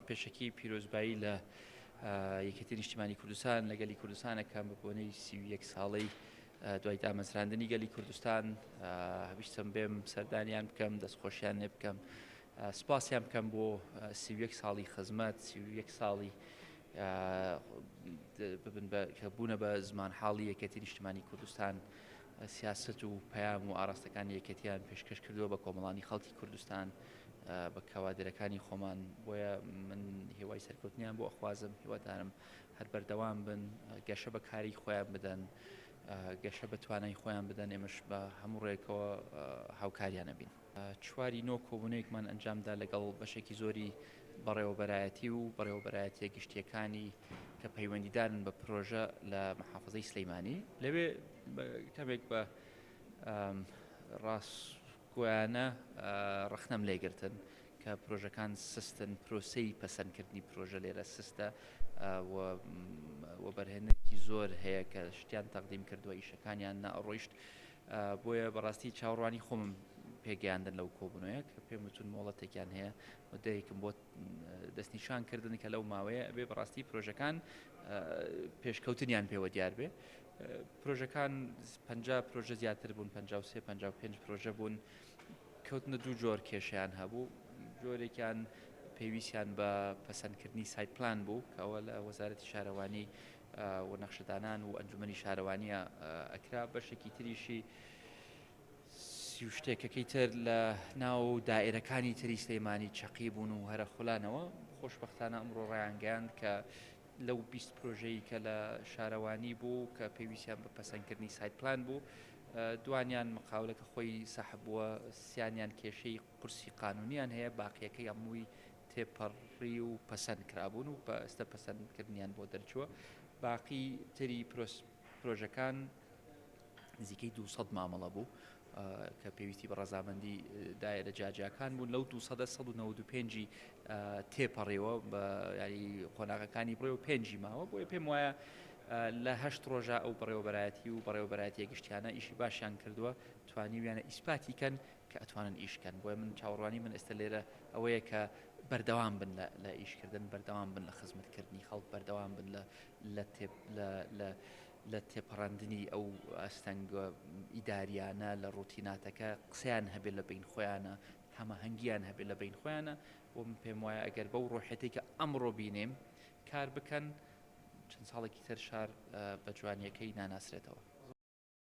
پێشەکی پیرۆزبایی لە یەکێتی نیشتیمانی کوردستان لە گەلی کوردستان ئەکەم بە بۆنەی 31 ساڵەی دوای دامەزراندنی گەلی کوردستان. ویستم بێم سەردانیان بکەم، دەستخۆشیان لێ بکەم، سپاسیان بکەم بۆ 31 ساڵی خزمەت، 31 ساڵی ببن بە کە بوونە بە زمانحاڵی یەکێتی نیشتمانی کوردستان، سیاست و پەیام و ئاراستەکانی یەکێتیان پێشکەش کردووە بە کۆمەڵانی خەڵکی کوردستان، بە کەوادرەکانی خۆمان. بۆیە من هیوای سەرکەوتنیان بۆ ئەخوازم، هیوادارم هەر بەردەوام بن، گەشە بە کاری خۆیان بدەن، گەشە بە توانای خۆیان بدەن، ئێمەش بە هەموو ڕێکەوە هاوکاریان ئەبین. چواری نۆ کۆبوونەیەکمان ئەنجامدا لەگەڵ بەشێکی زۆری بەڕێوەبەرایەتی و بەڕێوەبەرایەتیە گشتیەکانی کە پەیوەندیدارن بە پرۆژە لە محافزەی سلیمانی. لەوێ کەمێک بە ڕاستگۆیانە ڕەخنەم لێگرتن کە پرۆژەکان سستن، پرۆسەی پەسەندکردنی پرۆژە لێرە سستە و وەبەرهێنەرێکی زۆر هەیە کە شتیان تەقدیم کردووە ئیشەکانیان نەئەڕۆیشت. بۆیە بەڕاستی چاوەڕوانی خۆمم پێگەیاندن لەو کۆبوونەوەیە کە پێم وتون مۆڵەتێکیان هەیە مدەیەکم بۆ دەستنیشان کردن کە لەو ماوەیە ئەبێ بەڕاستی پرۆژەکان پێشکەوتنیان پێوە دیار بێ. پرۆژەکان 50 پرۆژە زیاتر بوون، 53 55 پرۆژە بوون، کەوتنە دوو جۆر کێشیان هەبوو. جۆرێکیان پێویستیان بە پەسەندکردنی site plan بوو کە ئەوە لە وەزارەتی شارەوانی و نەخشەدانان و ئەنجومەنی شارەوانیە ئەکرا. بەشێکی تریشی سی و شتێکەکەی تر لە ناو دائرەکانی تری سلەیمانی چەقی بوون و هەرە خولانەوە. خۆشبەختانە ئەمڕۆ ڕایانگەیاند کە لەو 20 پرۆژەی کە لە شارەوانی بوو کە پێویستیان بە پەسەندکردنی site plan بوو، دوانیان مقاولەکە خۆی سەحب بووە، سیانیان کێشەی قورسی قانونیان هەیە، باقیەکەی هەمووی تێپەڕی و پەسەند کرابوون و بە ئێستا پەسەندکردنیان بۆ دەرچووە. باقی تری پرۆژەکان نزیکەی 200 مامەڵە بوو کە پێویستی بە ڕەزامەندی دایرە جیاجیاکان بوون. لەو 200 195 تێپەڕیوە بە یاری قۆناغەکانی بڕێ و پێنجی ماوە. بۆیە پێم وایە لە هەشت ڕۆژە ئەو بەڕێوەبەرایەتی و بەڕێوەبەرایەتیە گشتیانە ئیشی باشیان کردووە، توانیویانە ئیسپاتی کەن کە ئەتوانن ئیش کەن. بۆیە من چاوەڕوانی من ئێستا لێرە ئەوەیە کە بەردەوام بن لە ئیشکردن، بەردەوام بن لە خزمەتکردنی خەڵک، بەردەوام بن لە لە لە لە تێپەڕاندنی ئەو ئاستەنگە ئیداریانە لە ڕۆتیناتەکە، قسەیان هەبێ لە بەین خۆیانە، هەماهەنگیان هەبێ لە بەین خۆیانە. بۆ من پێم وایە ئەگەر بەو ڕۆحێتەی کە ئەمڕۆ بینیم کار بکەن، چەند ساڵێکی تر شار بە جوانیەکەی ناناسرێتەوە.